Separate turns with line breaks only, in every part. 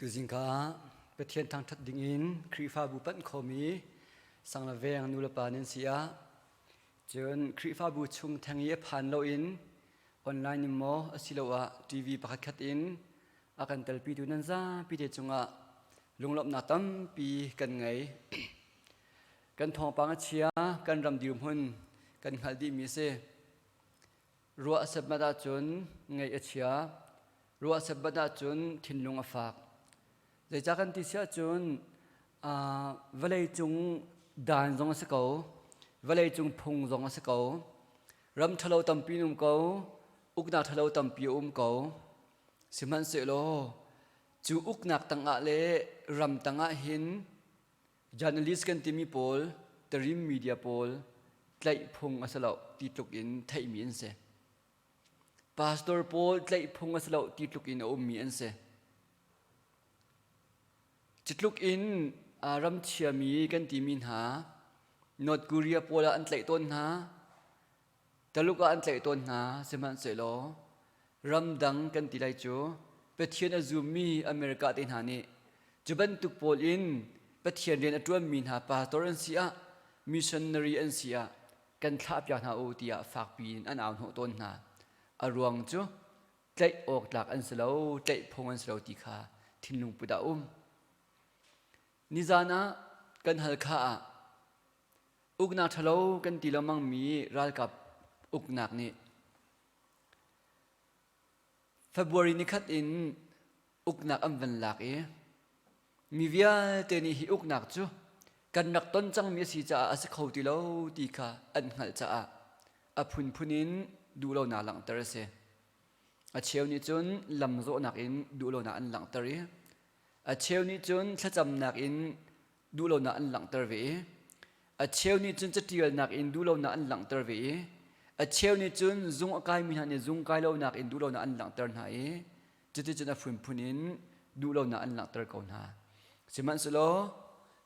Tuzing ka Pathian thangṭhat dingin Khrihfabu panh khomi sanglaveng nulepa nan si ah cun Khrihfabu chung theng i a phan loin online in maw asiloah TV pakhatkhat in a kan telpitu nan zapi te cungah lunglawmhnak tampi kan ngei. Kan thawngpang a chia, kan ram dirhmun kan hngalh dihmi a si. Ruah a setmat ahcun ngaih a chia. Ruah a setmat ahcun thinlung a fak. Zeicah kan ti si ahcun vawleicung dan zong a si ko, vawleicung phung zong a si ko, ram ṭhalo tampi an um ko, uknak ṭhalo tampi a um ko. Sihmanhsehlaw cu uknak tangah le ram tangah hin Journalist kan timi pawl, Tarim media pawl tlaih phung a si lo ti tluk in theihmi an si. Pastor pawl tlaih phung a si lo ti tluk in a ummi an si. Cu tluk in ram chiami kan timi hna North Korea pawl ah an tlaih tawn hna. Taluk ah an tlaih tawn hna sihmanhsehlaw ramdang kan ti lai cu Pathian a zummi America te hna nih cu bantuk pawl in Pathian rian a ṭuanmi hna pastor an si ah missionary an si ah kan thlahpiak hna u tiah fakpi in an au hnawh tawn hna. A ruang cu tlaih awk tlak an si lo, tlaih phung an si lo ti kha thinlung put ah um. Nizan ah kan Halkha ah Uknak ṭhalo kan ti lengmangmi ralkap uknak nih February nikhat in uknak an van lak i mi vialte nih hi uknak cu kan rak ton cangmi a si caah a si kho ti lo ti kha an hngalh caah a phunphun in duhlonak langhter a si. A cheu nih cun lamzawhnak in duhlonak an langhter i a cheu nih cun thlacamnak in duhlonak an langhter ve i a cheu nih cun catialnak in duhlonak an langhter ve i a cheu nih cun zung a kaimi hna nih zung kai lonak in duhlonak an langhter hna i cuticun a phunphun in duhlonak an langhter ko hna. Sihmanhsehlaw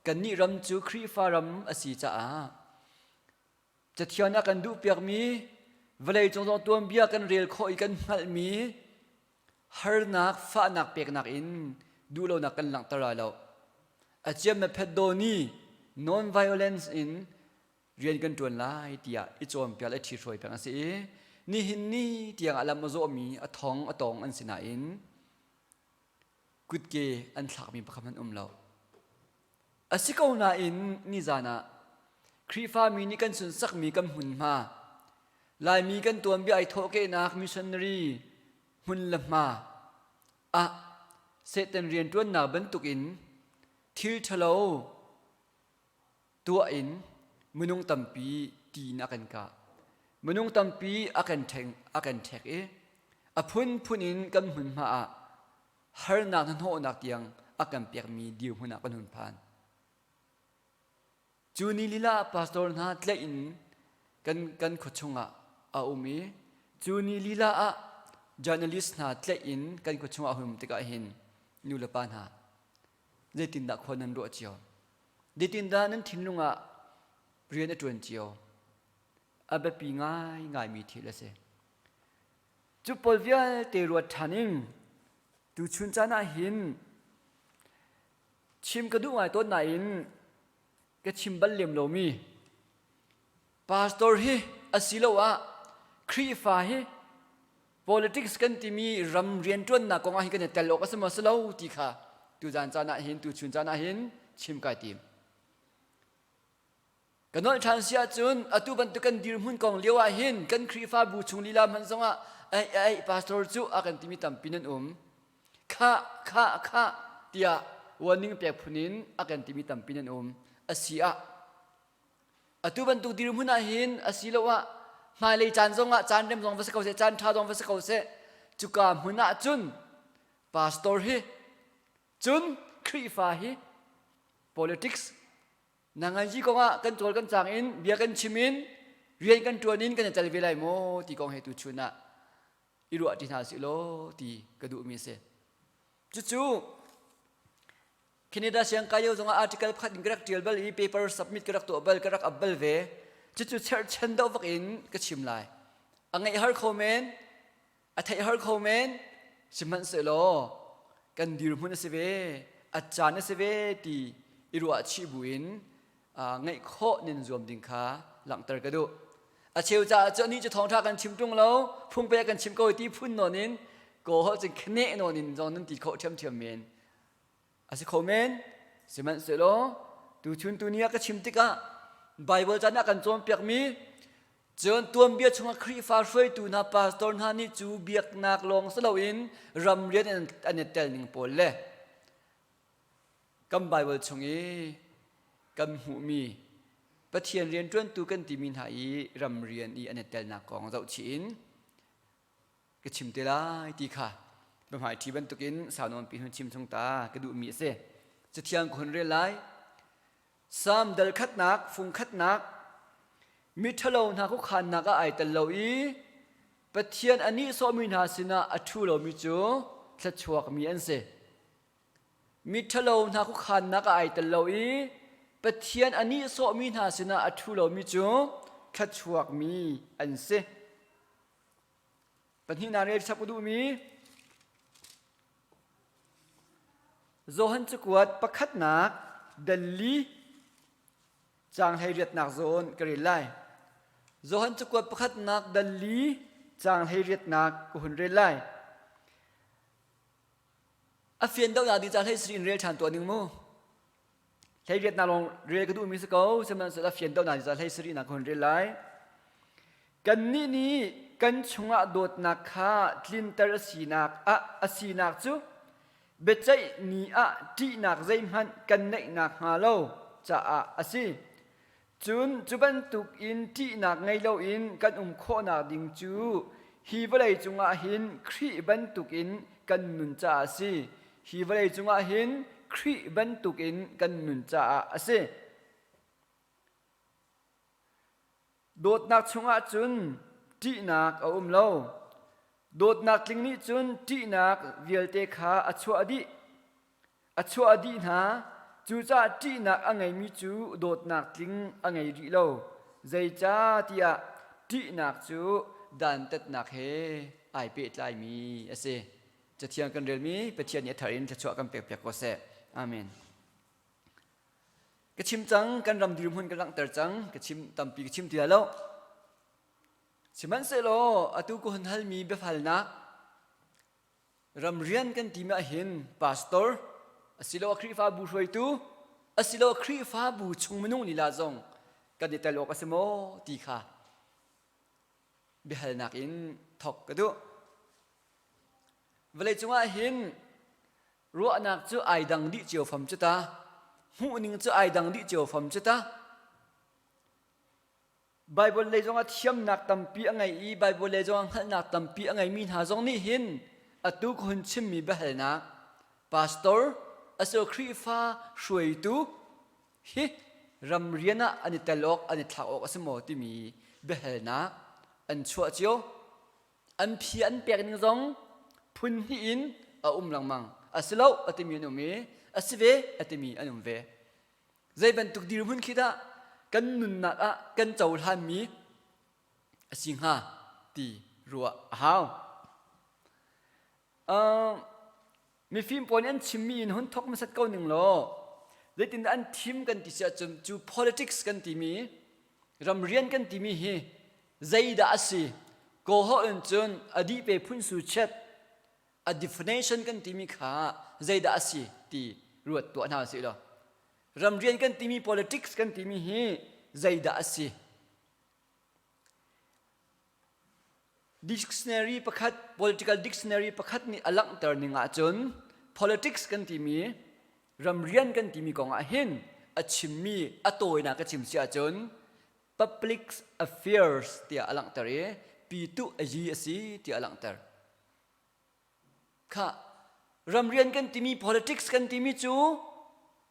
kannih ram cu Khrihfa ram a si caah Cathiang a kan duhpiakmi vawleicung zong tuanbia kan rel khawh i kan hngalhmi harnak fahnak peknak in duhlonak kan langhter lai lo. A ciam na phet dawni non-violence in rian kan ṭuan lai tiah i cawnpiak le ṭhihruai peng a si i nihin ni tiang ah lam a zawhmi a thong a tong an si nain kutke an thlakmi pakhat hmanh um lo. A si ko nain nizan ah Khrihfami nih kan sunsakmi kan hmunhma, Laimi kan tuanbia ai thawhkehnak missionary hmun le hma ah Satan rianṭuannak bantukin thil ṭhalo tuah in minung tampi ti in a kan kah. Minung tampi a kan ṭheng a kan ṭhek i a phunphun in kan hmunhma ah harnak hnahnawhnak tiang a kan pekmi dirhmun ah kan hun phan. Cu ni lila ah pastor hna tlaih in kan, kan khuachung ah a um i cu ni lila ah journalist hna tlaih in kan khuachung ah a hun um tikah hin nu le pa hna zeitindah khua nan ruah cio? Zeitindah nan thinlung ah rian a ṭuan cio? A biapi ngaingaimi thil a si. Cu pawl vialte ruat ṭhan in tuchun caan ah hin chim ka duh ngai tawn nain ka chim bal lem lomi pastor hi asiloah Khrihfa hi politics kan timi ram rianṭuannak kong ah hin kan i tel awk a si maw si lo ti kha tuzan caan ah hin tuchun caan ah hin chim kai tim. Ka nolh ṭhan si ahcun atu bantuk kan dirhmun kong lio ah hin kan Khrihfabu chung lila hmanh zongah ai ai pastor cu a kan timi tampi nan um. Khah khah khah tiah warning pek phun in a kan timi tampi nan um. Asi ah atu bantuk dirhmun ah hin asiloah hmailei caan zongah caan rem zong va si ko seh caan ṭha zong va si ko seh cuka hmun ah cun pastor hi cun Khrihfa hi politics Nanganzi kong ah kan cawl kan cang in bia kan chim in rian kan ṭuan in kan i tel ve lai maw ti kong he tu chun ah i ruah ṭi hna sih law ti ka duhmi a si. Cucu Canada siangkai lio zongah article pakhat in ka rak ṭial bal i paper submit ka rak tuah bal ka rak up bal ve. Cucu cherhchan deuh vak in ka chim lai. A ngaih har kho men, a theih har kho men, sihmanhsehlaw Kan dirhmun a si ve, a caan a si ve ti i ruah chih buin ngeih khawh nan zuam ding kha langhter ka duh. A cheu caah cu anih cu thawngṭha kan chim ṭung lo, phung pe kan chim ko ti phun nawn in kaw holh cun khneh nawn in zong nan ti khawh ṭhiamṭhiam men. A si kho men. Sihmanhsehlaw tuchun tuni ah ka chim tikah Baibal caan ah kan cawnpiakmi cun tuanbia chungah Khrihfa hruaitu hna pastor hna nih cu biaknak lawng si loin ram rian an i tel ning pawl le kan Baibal chung i kan hmuhmi Pathian rianṭuantu kan timi hna i ram rian i an i telnak kong zohchih in ka chim te lai ti kha biahmaiṭhi bantukin sau nawnpi hun chim chung ta ka duhmi a si. Cathiang ka hun rel lai. Salm dal khatnak, fung khatnak, miṭhalo hna khuakhannak ah ai tel lo i Pathian a nihsawhmi hna sinah a ṭhu lomi cu thluachuakmi an si. Miṭhalo hna khuakhannak ah ai tel lo i Pathian a nihsawhmi hna sinah a ṭhu lomi cu thluachuakmi an si. Pahnihnak rel chap ka duhmi Johan cakuat pakhatnak dal li caang 18nak zawn ka rel lai. Johan cakuat pakhatnak dal li caang 18nak ka hun rel lai. A fian deuhnak ding caah 17 in rel ṭhan tuah ning mu. 18nak lawng rel ka duhmi si ko, sihmanhsehlaw a fian deuhnak ding caah 17nak ka hun rel lai. Kannih nih kan chungah dawtnak kha tlinter a sinak ah a sinak cu biaceih ni ah ṭihnak zeihmanh kan neih nakhnga lo caah a si. Cun cu bantukin ṭihnak ngei loin kan um khawhnak ding cu hi vawlei cungah hin Khrih bantukin kan nun caah a si. Hi vawlei cungah hin Khrih bantukin kan nun caah a si. Dawtnak chungah cun ṭihnak a um lo. Dawtnak tling nih cun ṭihnak vialte kha a chuah dih. A chuah dih hna. Cucaah ṭihnak a ngeimi cu dawtnak tling a ngei rih lo. Zeicahtiah ṭihnak cu dantatnak he ai pehtlaimi a si. Cathiang kan relmi Pathian nih a thar in thluachuah kan pekpiak ko seh. Amen. Ka chim cang, kan ram dirhmun ka langhter cang, ka chim tampi ka chim ti lai lo. Sihmanhsehlaw atu ka hun halmi biafalnak ramrian kan timi ahhin pastor asiloah Khrihfabu hruaitu asiloah Khrihfabu chung minung lila zong kan i tel awk a si maw ti kha biahalnak in thawk ka duh. Vawleicung ah hin ruahnak cu ai dang dih cio fam cu ta, hmuhning cu ai dang dih cio fam cu ta. Baibal lei zongah thiamnak tampi a ngei i Baibal lei zongah hngalhnak tampi a ngeimi hna zong nih hin atu ka hun chimmi biahalnak pastor asio Khrihfa hruaitu hi ramrian ah an i tel awk an i thlak awk a si maw timi biahalnak an chuah cio. An phi an pek ning zong phun hnih in a um lengmang. A si lo a timi an um i a si ve a timi an um ve. Zei bantuk dirhmun khi dah kan nunnak ah kan cohlanmi a si hnga ti ruah a hau. Uh, mifim pawl nih an chimmi in hun thawk hmasat ko ning law zeitindah an thim kan ti si ahcun cu politics kan timi ramrian kan timi hi zeidah a si kawhawh in cun a dih pe phun su chet a definition kan timi kha zeidah a si ti ruat tuah hna usih law ramrian kan timi politics kan timi hi zeidah a si dictionary pakhat political dictionary pakhat nih a langhter ning ahcun politics kan timi ramrian kan timi kong ah hin a chimmi a tawinak ka chim si ahcun public affairs tiah a langhter i pitu a yi a si tiah a langhter Khah, ramrian kan timi politics kan timi cu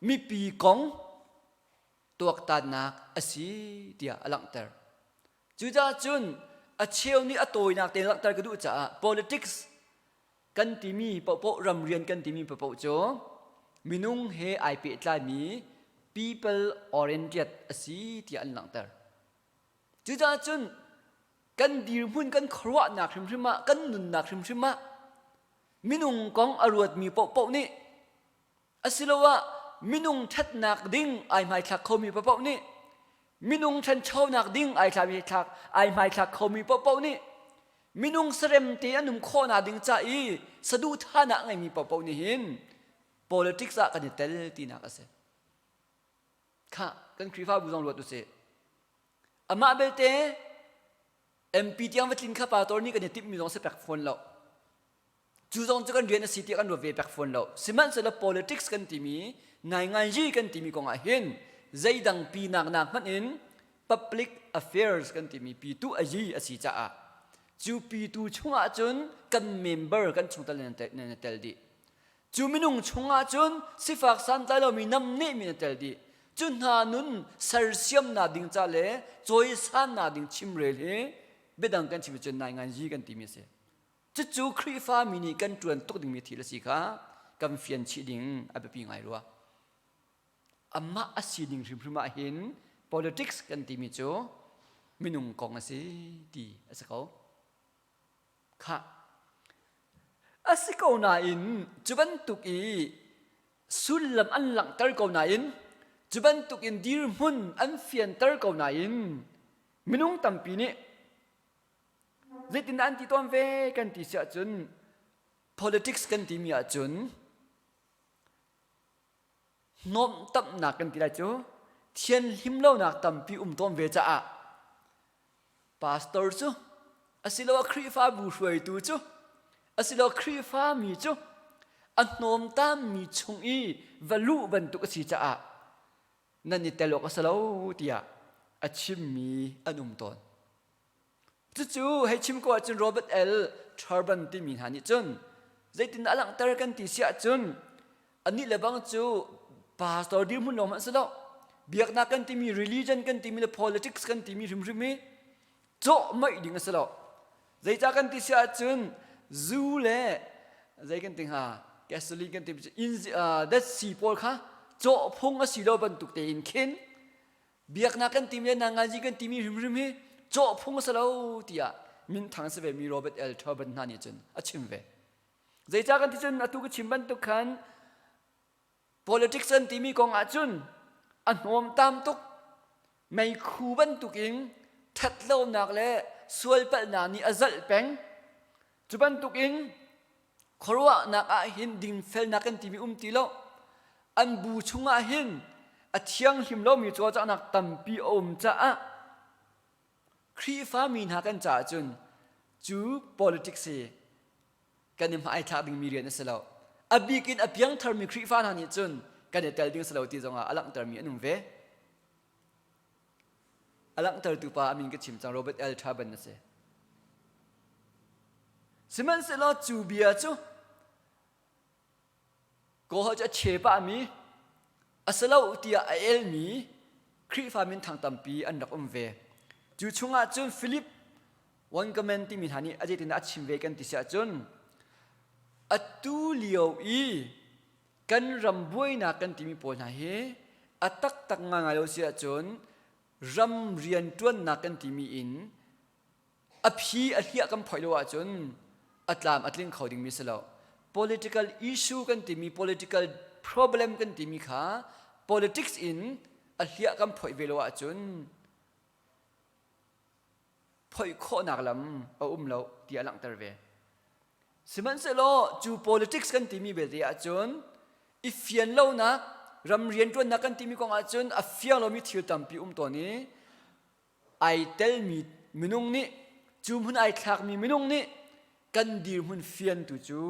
mipi kong tuaktannak a si tiah a langhter. Cucaah cun a cheu nih a tawinak tein langhter ka duh caah politics kan timi paohpaoh ramrian kan timi paohpaoh cu minung he ai pehtlaimi people oriented a si tiah an langhter. Cucaah cun kan dirhmun kan khuaruahnak hrimhrim ah kan nunnak hrimhrim ah. Minung kong a ruatmi paohpaoh nih asiloah minung ṭhatnak ding ai hmaithlak khomi paohpaoh nih minung ṭhanchonak ding ai thlak ai hmaithlak khomi paohpaoh nih minung sarem te an um khawhnak ding ca i saduhthahnak ngeimi paohpaoh nih hin politics ah kan i tel tinak a si. Khah, kan Khrihfabu zong ruat usih. Amah belte MP tiang va tlin kha pastor nih kan i timhmi zong si pek fawn lo. Cu zong cu kan rian a si tiah kan ruat ve pek fawn lo. Sihmanhsehlaw politics kan timi, ngaingaiji kan timi kong ah hin zeidang pi nak nak hmanh in public affairs kan timi pitu a yi a si caah cu pitu chungah cun kan member kan chungtel nan tel dih. Cu minung chungah cun sifak santlai lomi namnehmi na tel dih. Cu hna nun sersiamnak ding ca le cawisannak ding chimrel hi biadang kan chim cun nainganzi kan timi a si. Cucu Khrihfa mi nih kan ṭuan tuk dingmi thil a si kha kan fian chih ding a biapi ngai rua. Amah a si ding hrimhrim ah hin politics kan timi cu minung kong a si ti a si ko. Khah. A si ko nain cu bantuk i sullam an langhter ko nain cu bantuk in dirhmun an fianter ko nain minung tampi nih zeitindah an ti tawn ve kan ti si ahcun politics kan timi ahcun hnawmtamnak kan ti lai cu thianhlim lonak tampi um tawn ve caah pastor cu asiloah Khrihfabu hruaitu cu asiloah Khrihfami cu a hnawmtammi chung i va luh bantuk a si caah nan i tel awk a si lo tiah a chimmi an um tawn. Cucu hei chim ko ahcun Robert L. Turban timi hna nih cun zeitin a langhter kan ti si ahcun anih le bang cu pastor dirhmun lawng hmanh si lo biaknak kan timi religion kan timi le politics kan timi hrimhrim hi cawh maih ding a si lo zeicah kan ti si ahcun zu le zei kan ti hnga gasoline kan ti in datsi pawl kha cawh phung a si lo bantuk tein khin biaknak kan timi le nangazi kan timi hrimhrim hi cawh phung a si lo tiah minthang si ve mi Robert L. Turban hna nih cun a chim ve Zeicah kan ti cun atu ka chim bantuk khan politics an timi kong ahcun a hnawmtam tuk meikhu bantukin ṭhatlonak le sualpalhnak nih a zalh peng. Cu bantukin khuaruahnak ah hin dingfelnak kan timi um ti lo. An bu chungah hin a thianghlim lomi cawlcanghnak tampi a um caah Khrihfami hna kan caah cun cu politics hi kan i hmaithlak dingmi rian a si lo. A bik in a piangtharmi Khrihfa hna nih cun kan i tel ding si lo ti zongah a langhtermi an um ve. A langhtertu pa a min ka chim cang Robert L. Turban a si. Sihmanhsehlaw cu bia cu Kawhau cu a che pahmi a si lo tiah a elmi Khrihfa minthang tampi an rak um ve. Cu chungah cun Philip Wankamen timi hna nih a zeitindah a chim ve kan ti si ahcun atu lio i kan ram buainak kan timi pawl hna hi a taktak ngaingai lo si ahcun ram rianṭuannak kan timi in a phi a hliah kan phoih lo ahcun a tlam a tling kho dingmi si lo political issue kan timi political problem kan timi kha politics in a hliah kan phoih ve lo ahcun phoih khawhnak lam a um lo ti a langhter ve sihmanhsehlaw cu politics kan timi belte ahcun i fian lonak ram rianṭuannak kan timi kong ahcun a fiang lomi thil tampi um tawn i ai telmi minung nih cu hmun ai thlakmi minung nih kan dirhmun fiantu cu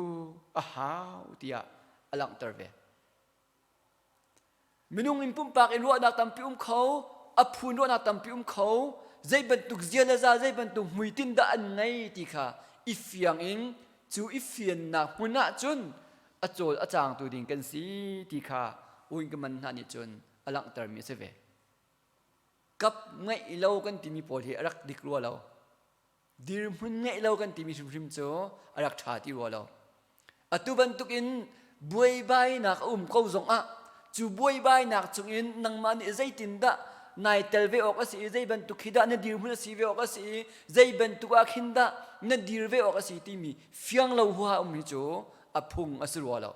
a hau tiah a langhter ve. Minung in pumpak in ruahnak tampi um kho, a phu in ruahnak tampi um kho, zei bantuk zia le za zei bantuk hmuitinh dah an ngei ti kha i fiang in cu i fiannak hmun ah cun a cawl a caangtu ding kan si ti kha Winkeman hna nih cun a langhtermi a si ve. Kap ngeih lo kan timi pawl hi a rak dik rua lo. Dirhmun ngeih lo kan timi hrimhrim cu a rak ṭha ti rua lo. Atu bantukin buaibainak a um ko zongah cu buaibainak chungin nangmah nih zeitindah nai tel ve awk a si i zei bantuk khi dah na dirhmun a si ve awk a si i zei bantuk ah khin dah na dir ve awk a si timi fiang lo huaha um hi cu a phung a si rua lo.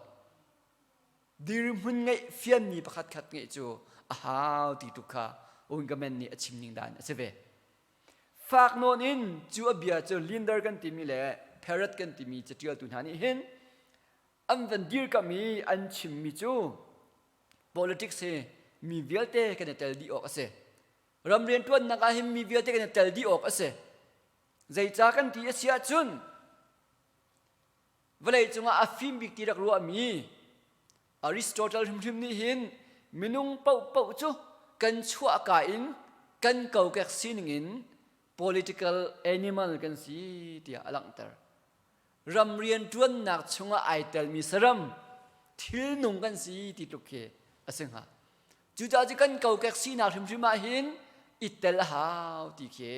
Dirhmun ngeih fianmi pakhat khat ngeih cu a hau ti tu kha Ungamen nih a chim ning dan a si ve. Fak nawn in cu a bia cu Linder kan timi le Parrot kan timi catialtu hna nih hin an van dirkamh i an chimmi cu politics hi mi vialte kan i tel dih awk a si. Ram rianṭuannak ah hin mi vialte kan i tel dih awk a si. Zeicah kan ti a si ahcun vawlei cungah a fim bik ti rak ruahmi Aristotle hrimhrim nih hin minung paohpaoh cu kan chuahka in kan kokek sining in political animal kan si tiah a langhter. Ram rianṭuannak chungah ai telmi saram thilnung kan si ti tluk khi a si hnga. Cucaah cu kan kokek sinak hrimhrim ah hin i tel a hau ti khi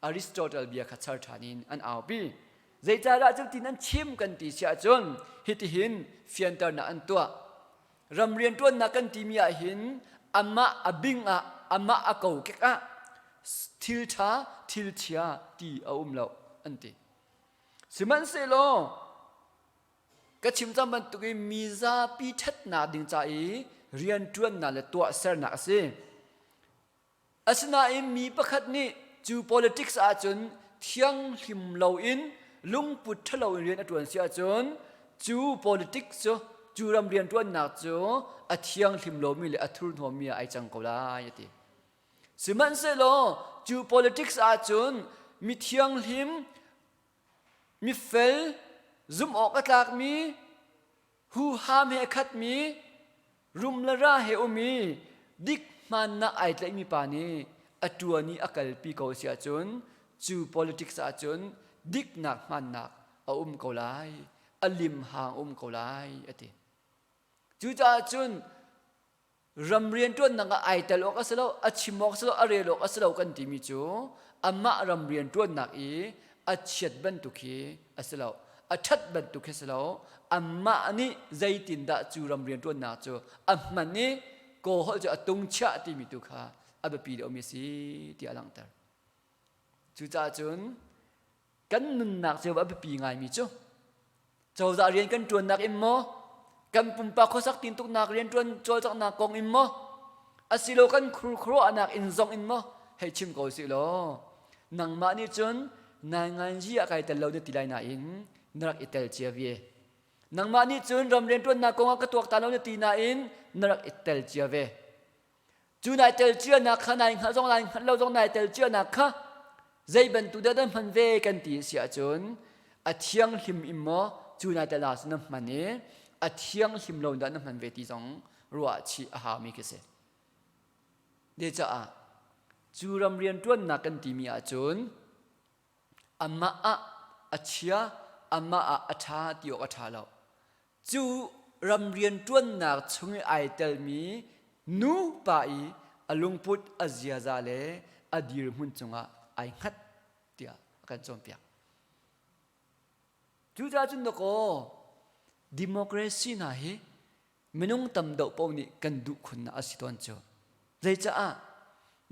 Aristotle bia kha char ṭhan in an aupi. Zeicahdah cutin an chim kan ti si ahcun hitihin fianternak an tuah. Ram rianṭuannak kan timi ah hin amah a bing ah amah a kokek ah thil ṭha thil chia ti a um lo an ti. Sihmanhsehlaw Ka chim cang bantukin mi zapi ṭhatnak ding ca i rianṭuannak le tuahsernak a si. Asinain mi pakhat nih cu politics ahcun thianghlim loin lungput ṭhalo in rian a ṭuan si ahcun cu politics cu cu ram rianṭuannak cu a thianghlim lomi le a thurhnawmmi ah ai cang ko lai a ti. Sihmanhsehlaw cu politics ahcun mi thianghlim Mifel, zumh awk a tlakmi, huham he a khatmi, rum le ra he um i dik hmaannak ai tlaihmi pa nih a ṭuan i a kalpi ko si ahcun cu politics ahcun diknak hmaannak a um ko lai, a limhang a um ko lai a ti. Cucaah cun ram rianṭuannak ah ai tel awk a si lo, a chim awk a si lo, a rel awk a si lo kan timi cu amah ram rianṭuannak i a chiat bantuk hi a si lo, a ṭhat bantuk hi a si lo. Amah nih zeitindah cu ram rianṭuannak cu a hman i kaw holh cu a tung chiah timi tu kha a biapi deuhmi a si tiah a langhter. Cucaah cun kan nunnak cio a biapi ngaimi cu cozah rian kan ṭuannak in maw kan pumpak khuasak tintuknak rian ṭuan cawlcanghnak kong in maw asilo kan khurkhuruahnak in zong in maw hei chim ko sih law nangmah nih cun nainganzi ah kai tel lo na ti lai nain na rak i tel cia ve nangmah nih cun ram rian ṭuannak kong ah ka tuaktan lo na ti nain na rak i tel cia ve Cu nai tel cianak kha nai hngalh zong nai hngalh lo zong nai tel cianak kha zei bantuk dah na hman ve kan ti a si ahcun a thianghlim in maw cu nai tel ah cun na hman i a thianghlim lo dah na hman ve ti zong ruah chih a haumi khi si. De caah cu ram rianṭuannak kan timi ahcun amah ah a chia amah ah a ṭha ti awk a ṭha lo. Cu ram rianṭuannak chung i ai telmi nu pa i a lungput, a ziaza le a dirhmun cungah ai hngat tiah a kan cawnpiak. Cucaah cun dakaw democracy hna hi minung tam deuh paoh nih kan duh khunnak a si tawn cu. Zeicaah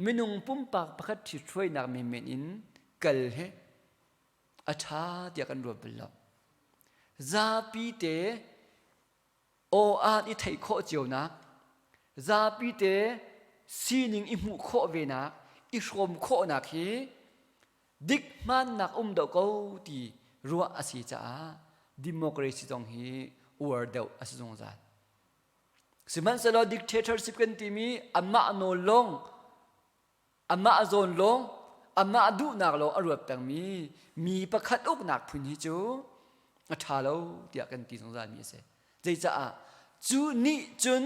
minung pumpak pakhat ṭhithruainak menmen in kal hi a ṭha tiah kan ruat bal lo. Zapi te aw-aan i theih khawh cionak, zapi te sining i hmuh khawh venak, i hrawm khawhnak hi dik hmaannak um deuh ko ti ruah a si caah democracy zong hi uar deuh a si zungzal. Sihmanhsehlaw dictatorship kan timi amah nawl lawng Amah zawn lawng, amah duhnak lawng a ruat pengmi mi pakhat uknak phun hi cu a ṭha lo tiah kan ti zungzalmi a si. Zeicaah? Cu nih cun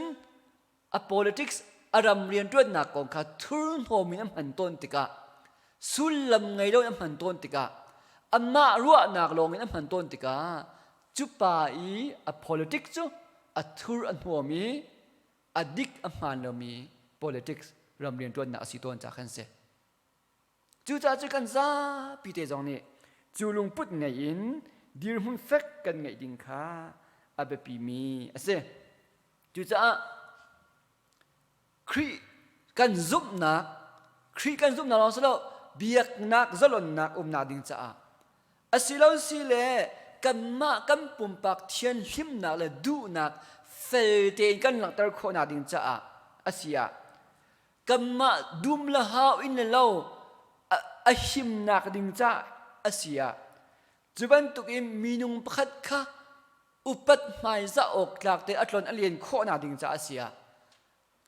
a politics a ram rianṭuannak kong kha thurhnawm in a hman tawn tikah sullam ngei lo in a hman tawn tikah amah ruahnak lawng in a hman tawn tikah cu pa i a politics cu a thur a hnuam i a dik a hmaan lomi politics ram rianṭuannak a si tawn ca khan si. Cucaah cu kan zapi te zong nih cu lungput ngei in dirhmun fek kan ngeih ding kha a biapimi a si. Cucaah Khrih kan zumhnak Khrih kan zumhnak lawng si lo biaknak zalonnak umnak ding caah asilo si le kanmah kan pumpak thianhlimnak le duhnak fel tein kan langhter khawhnak ding caah a si ah kanmah dum le hau in le lo a himnak ding caah a si ah cu bantukin minung pakhat kha upat hmaizah awk tlak te a tlon a len khawhnak ding caah a si ah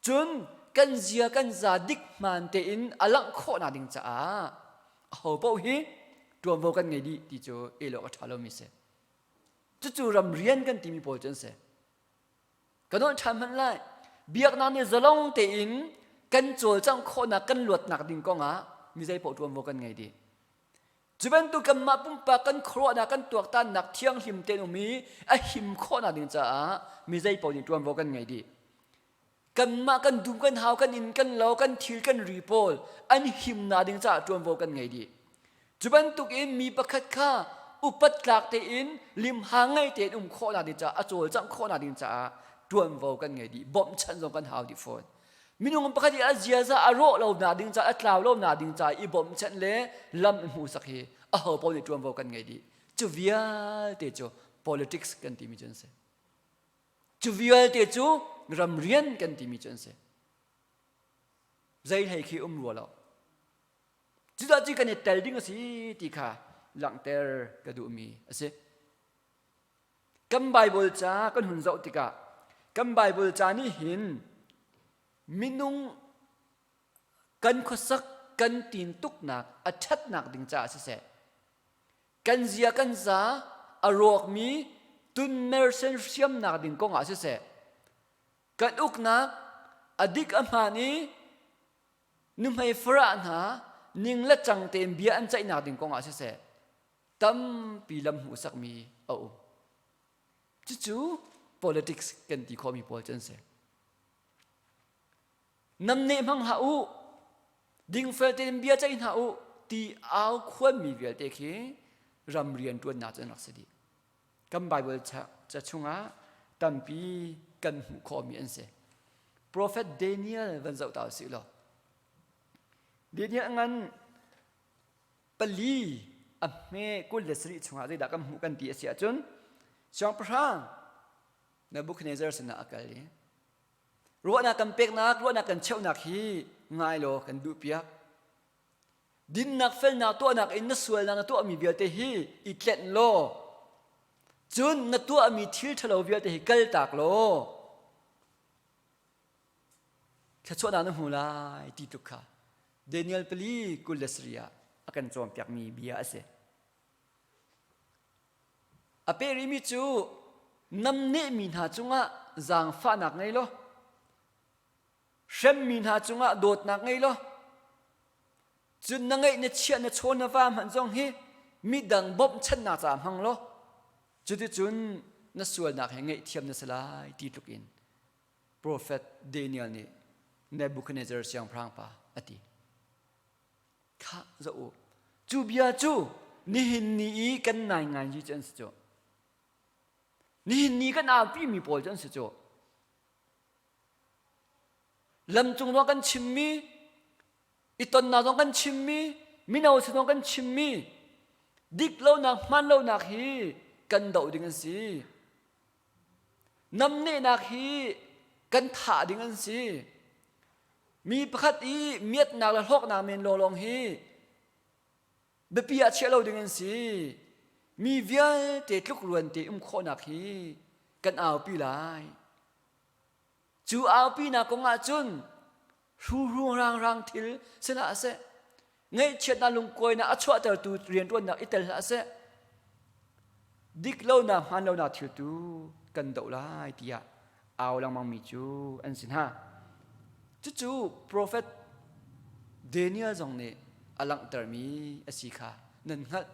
Cun kan zia kan za dik hmaan tein a langh khawhnak ding caah aho paoh hi ṭuanvo kan ngei dih ti cu el awk a ṭha lomi si. Cucu ramrian kan timi pawl cu an si. Ka nawn ṭhan hmanh lai. Biaknak nih zalong tein kan cawlcangh khawhnak kan luatnak ding kongah mi zei paoh ṭuanvo kan ngei dih. Cu bantuk kanmah pumpak kan khuaruahnak kan tuaktannak thianghlim tein um i a him khawhnak ding caah mi zei paoh nih ṭuanvo kan ngei dih. Kanmah kan dum kan hau kan inn kan lo kan thil kan ri pawl an himnak ding caah ṭuanvo kan ngei dih. Cu bantuk in mi pakhat kha upat tlak tein limhang ngei tein um khawhnak ding caah a cawlcangh khawhnak ding caah ṭuanvo kan ngei dih. Bawmhchanh zong kan hau dih fawn. Minung pakhat i a ziaza a rawh lo nak ding caah a tlau lo nak ding caah i bawmhchanh le lam i hmuhsak hi aho paoh nih ṭuanvo kan ngei dih. Cu vialte cu politics kan timi cu an si. Cu vialte cu ramrian kan timi cu an si. Zei hlei khi um rua lo. Cudah cu kan i tel ding a si ti kha langhter ka duhmi a si. Kan Baibal ca kan hun zoh tikah kan Baibal ca nih hin minung kan khuasak kan tintuknak a ṭhatnak ding caah siseh kan zia kan za a rawkmi tunmer hriamnak ding kongah siseh kan uknak a dik a hmaan i nuhmei farah hna ning le cang tein bia an ceihnak ding kongah siseh tampi lam hmuhsakmi a um. Cucu politics kan ti khawhmi pawl cu an si. Namneh hmang hlah u, dingfel tein bia ceih hna u ti au khuanmi vialte khi ram rian ṭuannak cu an rak si dih. Kan Bible ca chungah tampi kan hmuh khawhmi an si. Prophet Daniel van zoh ta usih law. Daniel ngan pali a hme 27 chungah zeidah kan hmuh kan ti a si ahcun siangpahrang Nebuchadnezzar sinah a kal i ruahnak kan peknak ruahnak kan cheuhnak hi ngai law kan duhpiak dinnak felnak tuahnak in na sualnak na tuahmi vialte hi i tlenh law cun na tuahmi thil ṭhalo vialte hi kaltak law thluachuahnak na hmu lai ti tluk kha Daniel pali 27 ah a kan cawnpiakmi bia a si. A peh rihmi cu namnehmi hna cungah zaangfahnak ngei law hremmi hna cungah dawtnak ngei law cun na ngeih na chiah na chaw na va hmanh zong hi midang bawmhchanhnak caah hmang law cuticun na sualnak he ngaihthiam na si lai ti tluk in Profet Daniel nih Nebuchadnezzar siangpahrang pa a ti. Khah zoh u. Cu bia cu nihin ni i kan nai ngai cu an si cu. Nihin ni kan aupi mi pawl cu an si cu. Lamcung zong kan chimmi, i tonnak zong kan chimmi, mino sin zong kan chimmi, dik lonak, hman lonak hi kan doh ding an si. Namnehnak hi kan thah ding an si. Mi pakhat i miatnak le hlawknak men lawnglawng hi biapi ah chiah lo ding an si. Mi vialte tlukruan te um khawhnak hi kan aupi lai. Cu aupinak kong ah cun hruhru rang thil si hlah seh ngaihchiatnak lungkuainak a chuahtertu rianṭuannak i tel hlah seh dik lonak hmaan lonak thil tu kan doh lai tiah au lengmangmi cu an si hna cucu profet Daniel zong nih a langhtermi a si kha nan hngalh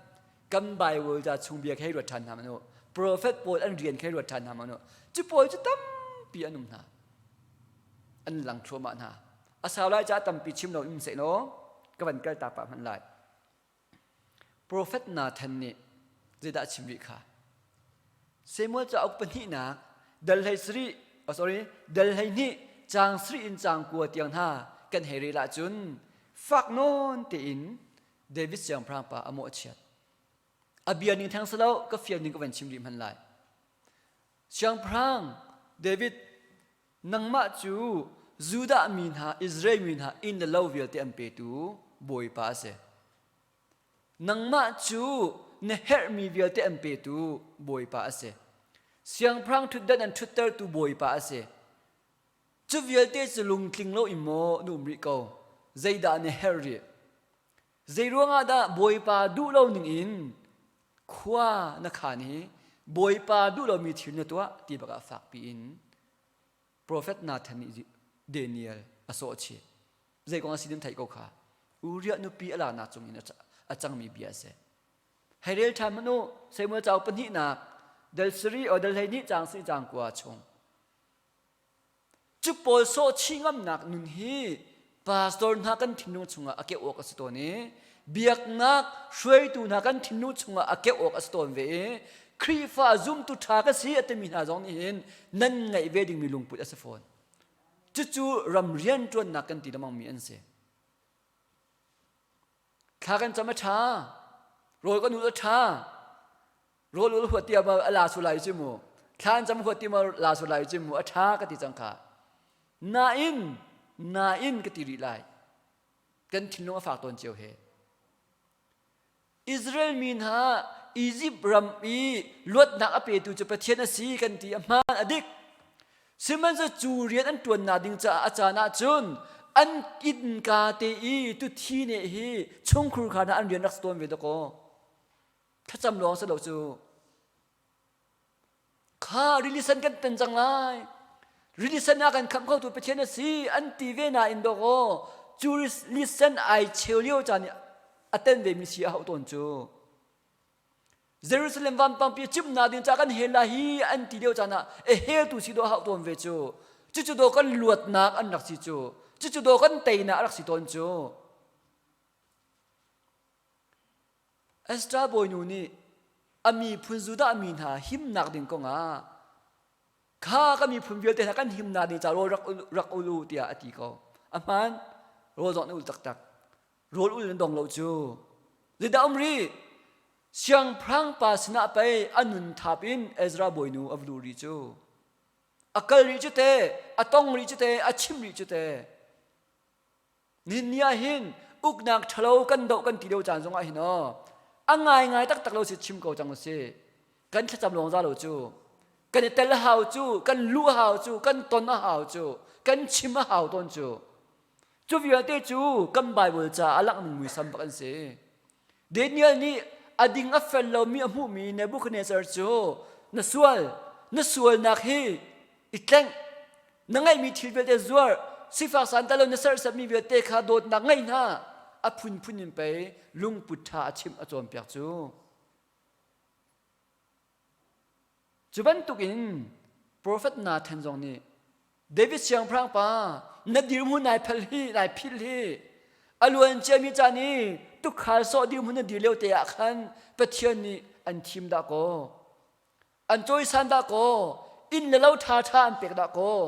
kan Bible ca chung bia khi ruat ṭhan hna hmanh u profet pawl an rian khi ruat ṭhan hna hmanh u cu pawl cu tampi an um hna an lang thluahmah hna a sau lai caah tampi chim lo in seh law ka van kal ta pah hmanh lai profet Nathan nih zeidah a chim rih kha Samuel cauk pahnihnak dal hlei sarih oh sorry dal hlei hnih caang sarih in caang kua tiang hna kan hei rel ahcun fak nawn tein David siangpahrang pa a mawhchiat. A bia ning theng si lo, ka fial ning ka van chim rih hman lai. Siangpahrang David, nangmah cu Judah mi hna, Israel mi hna inn le lo vialte an petu Bawipa a si. Nangmah cu na herhmi vialte an petu Bawipa a si. Siangpahrang ṭhutdan an ṭhuttertu Bawipa a si. Cu vialte cu lungtling lo in maw na um rih ko? Zeidah na herh rih? Zeiruangah dah Bawipa duh lo ningin khua na khan hi Bawipa duh lomi thil na tuah ti bakah fakpi in Profet Nathan nih Daniel a sawh chih. Zei kong a si nan theih ko kha. Uriah nupi a laknak cungin a cangmi bia a si. Hei rel ṭhan hmanh u, Samuel cauk pahnihnak, dal sarih o dal 12 caang si caang kua chung. Cu pawl sawh chih ngamnak nun hi pastor hna kan thinlung chungah a keuh awk a si tawn i biaknak hruaitu hna kan thinlung chungah a keuh awk a si tawn ve i Khrihfa zumtu ṭha ka si a timi hna zong nih hin nan ngeih ve dingmi lungput a si fawn. Cucu ram rianṭuannak kan ti lengmangmi an si. Thla kan cam a ṭha, rawl kan ul a ṭha, rawl ul huat tia ma a la su lai cu mu thla an cam huat ti ma la su lai cu mu a ṭha ka ti cang kha. Nain, nain ka ti rih lai. Kan thinlung a fak tawn cio he. Israel mi hna Egypt ram i luatnak a petu cu Pathian a si kan ti a hmaan a dik. Sihmanhsehlaw cu rian an ṭuannak ding caah a caan ahcun an innka te i tuthi ne hi chungkhur kha hna an rian rak si tawn ve dakaw. Thlacam lawng si lo cu. Kha rili sen kan ten cang lai. Rili sen ah kan khamh khotu Pathian a si an ti ve nain dawkaw cu rili sen ai cheu lio caan i a ten ve mi si a hauh tawn cu. Jerusalem vampangpi cimnak ding ca kan hel lai hi an ti lio caan ah a heltu si dawh hauh tawn ve cu. Cucu daw kan luatnak an rak si cu. Cucu daw kan teinak a rak si tawn cu. Esther bawinu nih a miphun Judah mi hna himnak ding kongah kha ka miphun vialte hna kan himnak ding ca rawl rak rak ul u tiah a ti ko. A hmaan rawl zong an ul taktak. Rawl ul an dong lo cu. Zeidah um rih? Siangpahrang pa sinah pei a nun thap in Ezra bawinu a va luh rih cu. A kal rih cu te, a tong rih cu te, a chim rih cu te. Nihin ni ah hin uknak ṭhalo kan doh kan ti lio caan zongah hin aw a ngaingai taktak lo si chim ko cang usih. Kan thlacam lawng za lo cu. Kan i tel a hau cu, kan luh a hau cu, kan ton a hau cu, kan chim a hau tawn cu. Cu vialte cu kan Bible caah a langhning muisam bak an si. Daniel nih a ding a fel lomi a hmuhmi Nebuchadnezzar cu na sual, na sualnak hi i tlengh, na ngeihmi thil vialte zuar, sifak santalo na serhsatmi vialte kha dawtnak ngei hna, a phunphun in pei lungput ṭha a chimh a cawnpiak cu. Cu bantukin profet Nathan zong nih David siangpahrang pa na dirhmun nai phal hi nai philh hi a luan ciami caan i tukhal sawh dirhmun na dir lio te ah khan Pathian nih an thim dah kaw an cawisan dah kaw inn le lo ṭha ṭha an pek dah kaw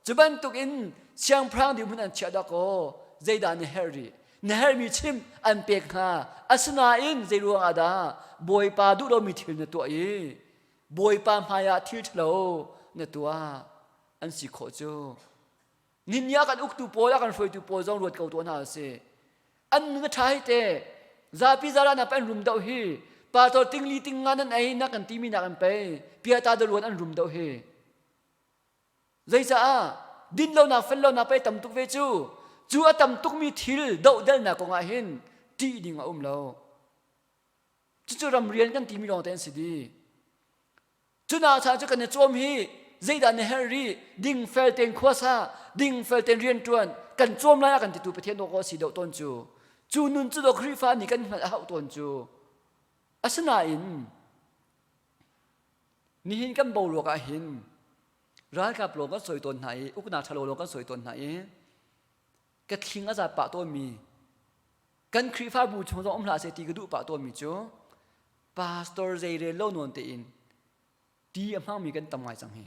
cu bantukin siangpahrang dirhmun an chiah dah kaw zeidah na herh rih na herhmi chim an pek hnga asinain zei ruangah dah Bawipa duh lomi thil na tuah i Bawipa hmaiah thil ṭhalo na tuah an si khawh cu Nihin ah kan uktu pawl a kan hruaitu pawl zong ruat ko tuah hna usih. An nun a ṭha hi te zapi zaran ah an rum doh hi pastor tingli tingnga nan ei na kan timi nak an pei piata daruan an rum doh hi. Zeicaah din lonak fel lonak pei tam tuk ve cu cu a tam tukmi thil dohdelnak kongah hin ṭih ding a um lo. Cucu ramrian kan timi lawng te an si dih. Cuna cha cu kan i cawm hi zeidah na herh rih dingfel tein khuasa dingfel tein rianṭuan kan cawm lai a kan titu Pathian dawh a si deuh tawn cu cu nun cu dawh Khrihfa nih kan hngalh a hauh tawn cu asinain nihin kan boruak ah hin ralkap lawng kan sawi tawn hna i uknak ṭhalo lawng kan sawi tawn hna i ka thling a zat pah tawnmi kan Khrihfabu chung zong um hlah seh ti ka duh pah tawnmi cu pastor zeirel lo nawn tein ti a hmangmi kan tam ngai cang hi.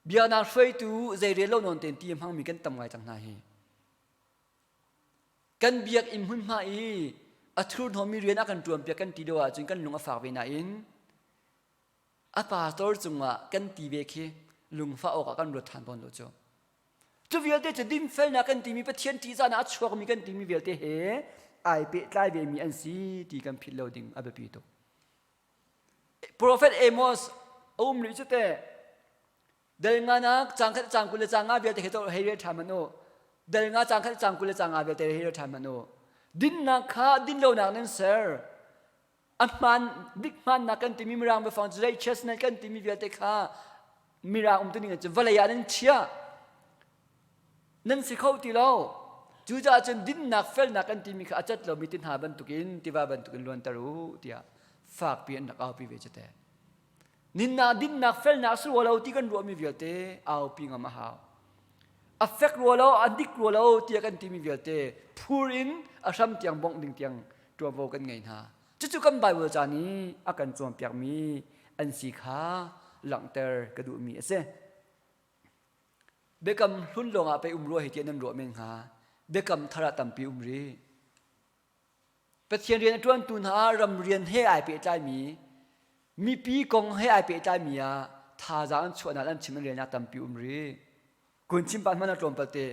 Biaknak hruaitu zeirel lo nawn tein ti a hmangmi kan tam ngai cang hna hi. Kan biakinn hmunhma i A thurhnawmmi rian a kan ṭuanpiak kan ti lio ahcun kan lung a fak ve nain a pastor cungah kan ti ve khi lungfah awkah kan ruat ṭhan tawn lo cu. Cu vialte cu dinfelnak kan timi Pathian ṭihzahnak a chuakmi kan timi vialte he ai pehtlai vemi an si ti kan philh lo ding a biapi tuk. Prophet Amos a um rih cu teh Dal nga nak cang khat cang 20 le cang nga vialte he hei rel ṭhan hmanh u. Dal nga cang khat cang 20 le cang nga vialte hei rel ṭhan hmanh u. Dinnak kha dinlonak nan ser. A hmaan dik hmaannak kan timi mirang biafang cu righteousness kan timi vialte kha mirang um tuning cu vawlei ah nan chiah. Nan si kho ti lo. Cucaah cun dinnak felnak kan timi kha a cat lomi ti hna bantukin tiva bantukin luanter u tiah fakpi an rak aupi ve cu teh. Ninnak dinnak felnak si rua lo ti kan ruahmi vialte aupi ngam a hau. A fek rua lo, a dik rua lo tiah kan timi vialte phur in a hram tiang bongh ding tiang ṭuanvo kan ngei hna. Cucu kan Bible ca nih a kan cawnpiakmi an si kha langhter ka duhmi a si. Biakam hlun lawngah pei um rua hi tiah nan ruah men hnga. Biakam thar ah tampi um rih. Pathian rian a ṭuantu hna ram rian he ai pehtlaimi, mipi kong he ai pehtlaimi ah thazaang an chuahnak an chim an relnak tampi um rih. Kun chim pah hmanh a tlawmpal te.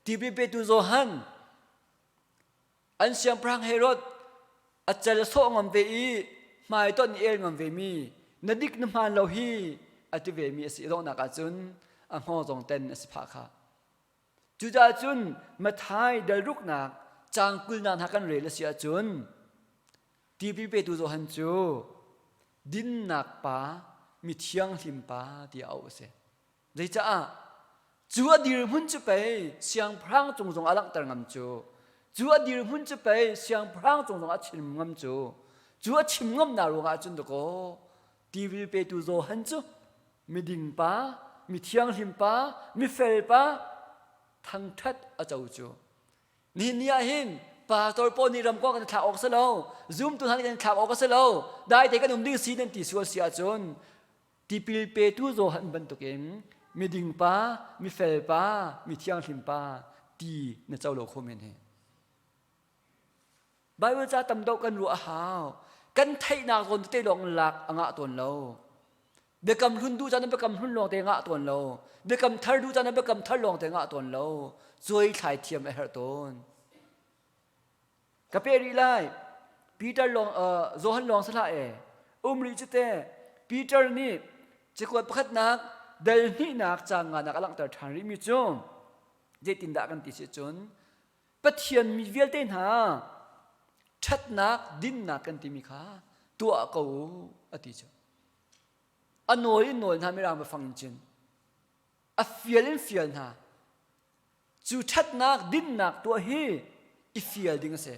Tipil petu Johan an siangpahrang Herod a cal a sawh ngam ve i hmaitonh i el ngam ve mi na dik na hmaan lo hi a ti ve mi a si donghnak ahcun a hngawng zong ten a si phah kha. Cucaah cun Matthai dal ruknak caang kulnak hna kan rel a si ahcun tipil petu Johan cu dinnak pa, mi thianghlim pa tiah auh a si. Zeicaah? Cu a dirhmun cu pei siangpahrang cung zong a langhter ngam cu. Cu a dirhmun cu pei siangpahrang cung zong a chim ngam cu. Cu a chim ngamnak ruangah cun dakaw tipil petu Johan cu miding pa, mi thianghlim pa, mifel pa thangṭhat a co cu. Nihin ni ah hin pastor pawl nih ramkong kan thlak awk si lo, zumtu hna nih kan thlak awk a si lo, dai te kan um ding si nan ti sual si ahcun tipil petu Johan bantukin miding pa, mifel pa, mi thianghlim pa ti na co lo kho men hi. Bible ca tam deuh kan ruah a hau. Kan theihnak zawn tete lawng lak a ngah tawn lo. Biakam hlun duh caan biakam hlun lawng te ngah tawn lo. Biakam thar duh caan biakam thar lawng te ngah tawn lo. Cuai thlai thiam a herh tawn. Ka pe rih lai. Peter lawng uh, Johan lawng si hlah e. Um rih cu te. Peter nih cakuat pakhatnak dal hnihnak caang nganak a langhter ṭhan rihmi cu zeitindah kan ti si cun Pathian mi vialte hna ṭhatnak dinnak kan timi kha tuah ko u a ti cu. A nawl in nawl hna mirang biafang in cun a fial in fial hna. Cu ṭhatnak dinnak tuah hi i fial ding a si.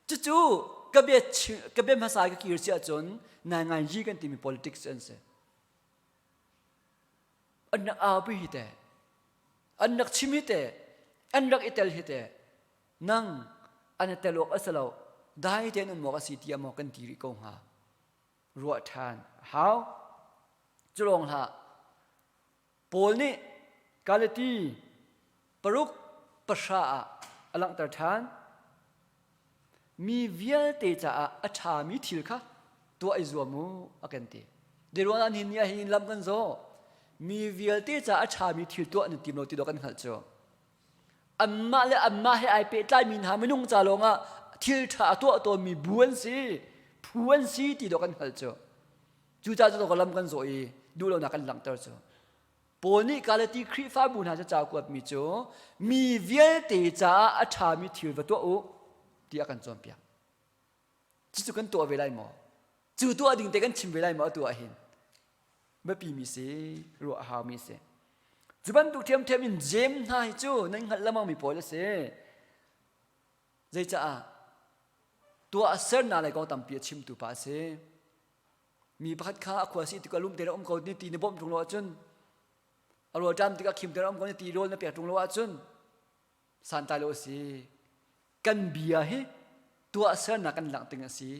Cucu ka bia ka bia hmasa ka kir si ahcun nai ngai yi kan timi politics an si. An rak aupi hi teh. An rak chim hi teh. An rak i tel hi teh. Nang an i tel awk a si lo. Dai tein um awk a si tiah maw kan ti rih ko hnga. Ruah ṭhan a hau. Cu lawng hlah. Paul nih Galati paruk pahra ah a langhter ṭhan. Mi vialte caah a ṭhami thil kha tuah i zuam u a kan ti. Zeiruang ah nihin ni ah hin lam kan zawh? Mi vialte caah a ṭhami thil tuah nan tim lo ti dawh kan hngalh cu. Anmah le anmah he ai pehtlaimi hna minung ca lawngah thil ṭha a tuah tawnmi bu an si, phu an si ti dawh kan hngalh cu. Cucaah cu lam kan zawh i duhlonak kan langhter cu. Paul nih Galati Khrihfabu hna cu ca a kuatmi cu mi vialte caah a ṭhami thil va tuah u tiah a kan cawnpiak. Cucu kan tuah ve lai maw? Cu tuah ding te kan chim ve lai maw atu ah hin? Biapimi si, ruah a haumi si. Cu bantuk ṭhiamṭhiam in Jeim hna hi cu nan hngalh lengmangmi pawl a si. Zeicaah? Tuah sernak lei kong tampi a chimtu pa a si. Mi pakhat kha a khua si tikah lum te um ko ni ti na bawmh ṭung lo ahcun a rawl ṭam tikah khim te um ko ni ti rawl na pek ṭung lo ahcun santlai lo a si. Kan bia hi tuahsernak kan langh ting a si.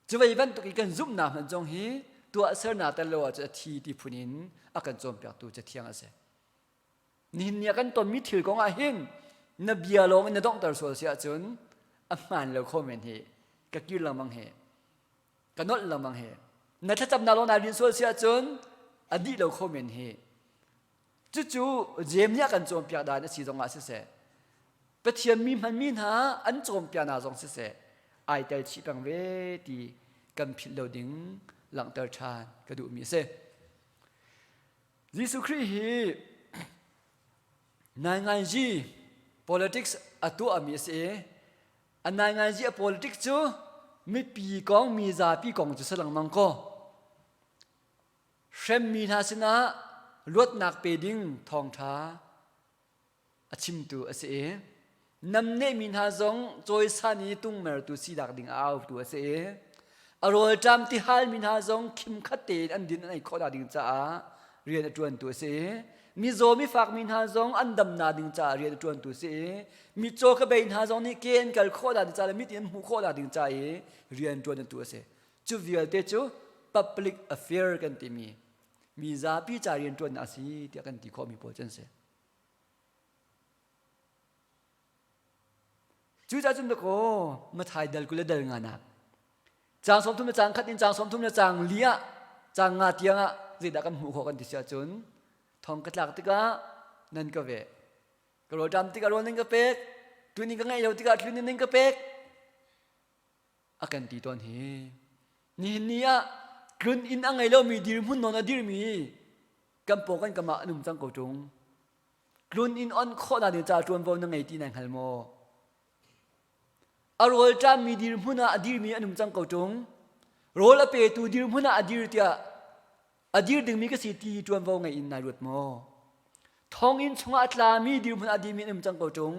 Cu vei bantuk i kan zumhnak hmanh zong hi tuahsernak tel lo ahcun a thi ti phun in a kan cawnpiaktu Cathiang a si. Nihin ni ah kan tonmi thil kong ah hin na bia lawng in na donghter sual si ahcun a hmaan lo kho men hi. Ka kir lengmang he. Ka nolh lengmang he. Na thlacamnak lawng naa rin sual si ahcun a dih lo kho men hi. Cucu Jeim nih a kan cawnpiak dan a si zongah siseh, Pathian mi hmanmi hna an cawnpiaknak zong siseh, ai tel chih peng ve ti kan philh lo ding langhter ṭhan ka duhmi a si. Jesuh Khrih hi nainganzi politics a tuahmi a si i a nainganzi a politics cu mipi kong mi zapi kong cu si lengmang kaw hremmi hna sinah luatnak pe ding thawngṭha a chimtu a si i namnehmi hna zong cawisan i tungmertu sinak ding a autu a si i a rawlṭam tihalmi hna zong khimkhat tein an din an ei khawh ding caah rian a ṭuantu a si i mizaw mifakmi hna zong an damnak ding caah rian a ṭuantu a si i mitcaw ka bei hna zong nih ke an kal khawh ding caah le mit in an hmuh khawh ding ca i rian ṭuantu a si. Cu vialte cu public affair kan timi mi zapi ca rianṭuannak a si tiah kan ti khawhmi pawl cu an si. Cucaah cun dakaw Mathai dal 20 le dal nganak caang 30 le caang khat in caang 30 le caang li ah caang nga tiang ah zeidah kan hmuh khawh kan ti si ahcun thong ka tlak tikah nan ka veh ka rawlṭam tikah rawl nan ka pek tlun ka ngeih lo tikah tlun nan ka pek a kan ti tawn hi. Nihin ni ah tlun inn a ngei lomi dirhmun nawn a dirmi kan paw kan kam ah an um cang ko ṭung. Tlun inn on khawhnak ding ca ṭuanvo na ngei ti nai hngal maw? A rawl ṭammi dirhmun ah a dirmi an um cang ko ṭung. Rawl a petu dirhmun ah a dir tiah A dir dingmi ka si ti ṭuanvo ngei in nai ruat maw? Thonginn chungah a tlami dirhmun ah dirmi an um cang ko ṭung.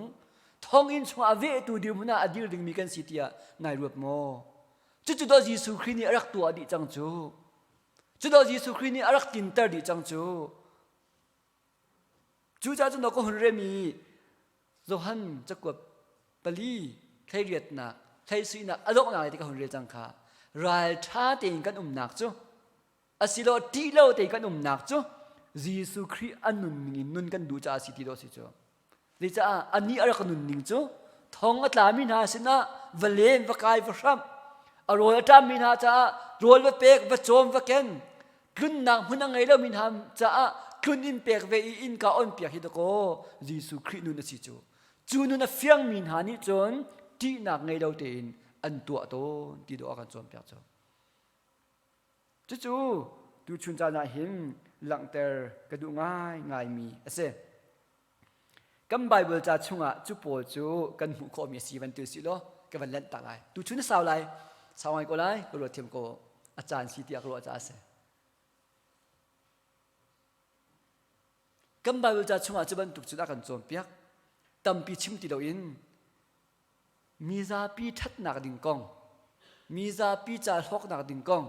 Thonginn chungah a vehtu dirhmun ah a dir dingmi kan si tiah nai ruat maw? Cucu dawh Jesuh Khrih nih a rak tuah dih cang cu. Cu dawh Jesuh Khrih nih a rak tinter dih cang cu. Cucaah cun ka hun rem i Johan cakuat pali thleiriatnak thleisuinak a donghnak ti ka hun rel cang kha ralṭha tein kan umnak cu asilo ṭih lo tein kan umnak cu Jesuh Khrih a nunning in nun kan duh caah si ti dawh si cu. Zeicah anih a rak nunning cu thong a tlami hna sinah va len va kai va hramh a rawl a ṭammi hna caah rawl va pek va cawm va ken tlunnak hmun a ngei lomi hna caah tlun in pek ve i innka on piak hi dakaw Jesuh Khrih nun a si cu. Cu nun a fiangmi hna nih cun ṭihnak ngei lo tein an tuah tawn ti dawh a kan cawnpiak cu. Cucu tuchun caan ah hin langhter ka duh ngaingaimi a si. Kan Bible ca chungah cu pawl cu kan hmuh khawhmi a si van ti si law ka van lanh tak lai. Tuchun a sau lai, sau ngai ko lai, ka ruat thiam ko. A caan si tiah ka ruah caah a si. Kan Bible ca chungah cu bantuk cun a kan cawnpiak. Tampi chim ti loin mi zapi ṭhatnak ding kong, mi zapi ca hlawknak ding kong,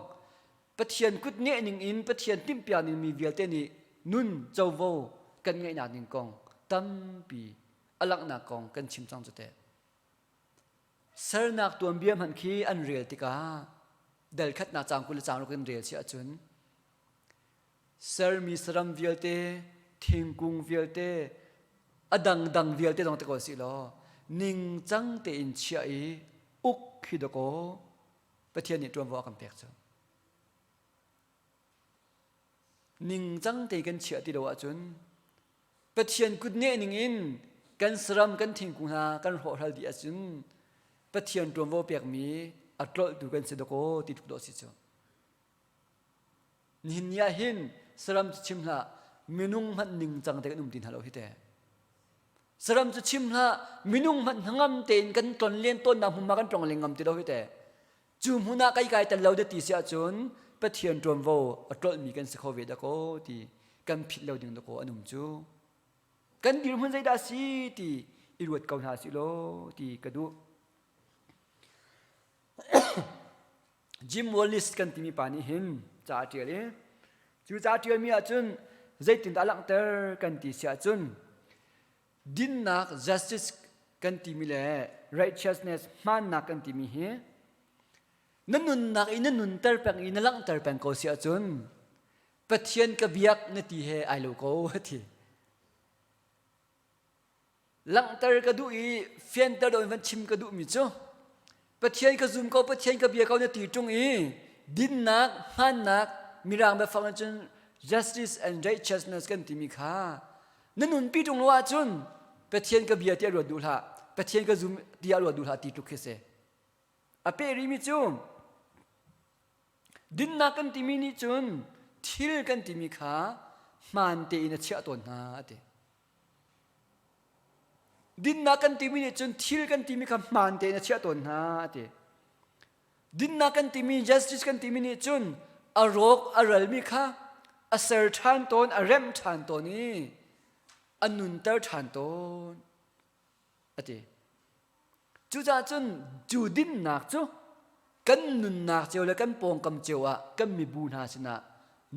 Pathian kut neh ning in Pathian timhpiak ning mi vialte nih nun covo kan ngeihnak ding kong tampi a langhnak kong kan chim cang cu teh. Sernak tuanbia hmanh khi an rel tikah dal khatnak caang 20 le caang ruk in rel si ahcun sermi saram vialte, thingkung vialte, a dangdang vialte zong te ko si law ningcang tein chiah i uk khi dakaw Pathian nih ṭuanvo a kan pek cu. Ningcang te kan chiah ti lo ahcun Pathian kutneh ning in kan saram kan thingkung hna kan hrawhhral dih ahcun Pathian ṭuanvo pekmi a tlolhtu kan si dakaw ti tluk dawh si cu. Nihin ni ah hin saram cu chim hlah minung hmanh ningcang te kan um ti hna lo hi teh. Saram cu chim hlah minung hmanh hnangam tein kan tlon len tawnnak hmunhma kan tlong len ngam ti lo hi teh. Cu hmun ah kai kai tel lo de ti si ahcun Pathian ṭuanvo a tlolhmi kan si kho ve dakaw ti kan philh lo ding dakaw an um cu. Kan dirhmun zeidah a si ti i ruat ko hna sih law ti ka duh. Jim Wallis kan timi pa nih hin ca a ṭial i cu ca a ṭialmi ahcun zeitindah a langhter kan ti si ahcun dinnak justice kan timi le righteousness hmaannak kan timi hi na nunnak i na nunter peng i na langhter peng ko si ahcun Pathian ka biak na ti he ai lo ko a ti. Langhter ka duh i fianter deuh in van chim ka duhmi cu. Pathian ka zum ko, Pathian ka bia ko na ti ṭung i dinnak, hmannak, Mirang biafang in cun justice and righteousness kan timi kha na nunpi ṭung lo ahcun Pathian ka bia tiah ruat duh hlah, Pathian ka zum tiah ruat duh hlah ti tluk khi si. A peh rihmi cu dinnak kan timi nih cun thil kan timi kha hmaan tein a chiah tawn hna a ti. Dinnak kan timi nih cun thil kan timi kha hmaan tein a chiah tawn hna a ti. Dinnak kan timi justice kan timi nih cun a rawk a ralmi kha a ser ṭhan tawn, a remh ṭhan tawn i a nunter ṭhan tawn a ti. Cucaah cun cu dinnak cu kan nunnak cio le kan pawngkam cio ah kan mibu hna sinah